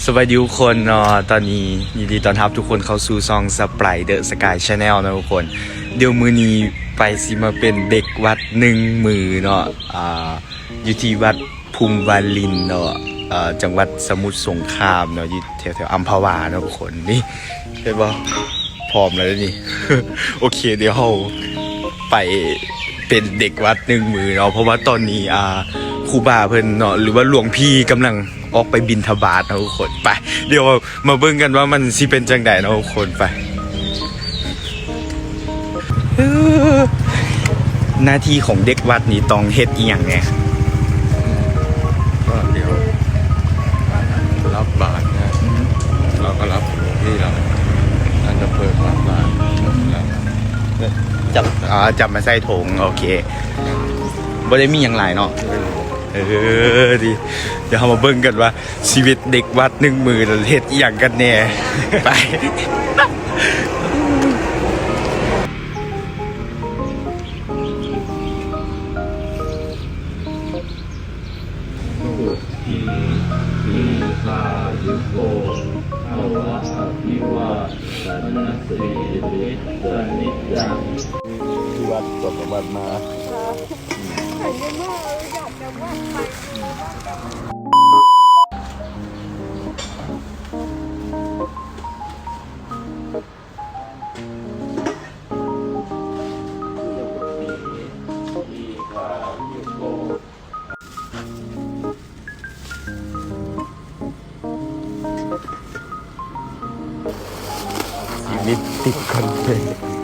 ສະບາຍດີທຸກຄົນເນາະ ຕອນນີ້ຍິນດີຕ້ອນຮັບທຸກຄົນເຂົ້າສູ່ຊ່ອງ Sprite The Sky Channel ເນາະທຸກຄົນ. ດຽວມື້ນີ້ໄປຊິມາເປັນເດັກວັດໜຶ່ງມື້ເນາະ ອ່າ ຢູ່ທີ່ວັດພູມວາລິນເນາະ ເອີ ຈັງຫວັດສະໝຸດສົງຄາມເນາະ ຢູ່ແຖວໆ ອຳພະວາເນາະທຸກຄົນ. ນີ້ ເຫັນບໍ່? ພ້ອມແລ້ວນີ້. ໂອເຄ ດຽວເຮົາໄປເປັນເດັກວັດໜຶ່ງມື້ເນາະ ເພາະວ່າຕອນນີ້ ອ່າ ຄູບາເພິ່ນເນາະ ຫຼືວ່າຫຼວງພີ່ກຳລັງອອກໄປບິນທະບາດເນາະທຸກຄົນ. ໄປ ດຽວມາເບິ່ງກັນວ່າມັນຊິເປັນຈັ່ງໃດເນາະທຸກຄົນ. ໄປ ເອີ ໜ້າທີ່ຂອງເດັກວັດນີ້ຕ້ອງເຮັດອີ່ຫຍັງແດ່? ກໍດຽວຮັບບາດນະ ອືມ ເຮົາກໍຮັບ ນີ້ລະ ອັນຈະເປີດຮັບບາດ ອືມ ແລ້ວກໍຈັບ ອ່າ ຈັບມາໃສ່ຖົງ. ໂອເຄ ບໍ່ໄດ້ມີຫຍັງຫຼາຍເນາະ. ເອີ ດີ ດຽວເຮົາມາເບິ່ງກັນວ່າຊີວິດເດັກວັດໜຶ່ງມື້ເຮັດອີ່ຫຍັງກັນແດ່. ໄປ ສຸຂີ ດີຄາຍຸໂກ ພະວະ ອະພິວາທະນະສີລິສະນິຈຈັງ ທີ່ວັດ ສອງສາມວັດມາ ຊີວິດຕິດຄອນເພ.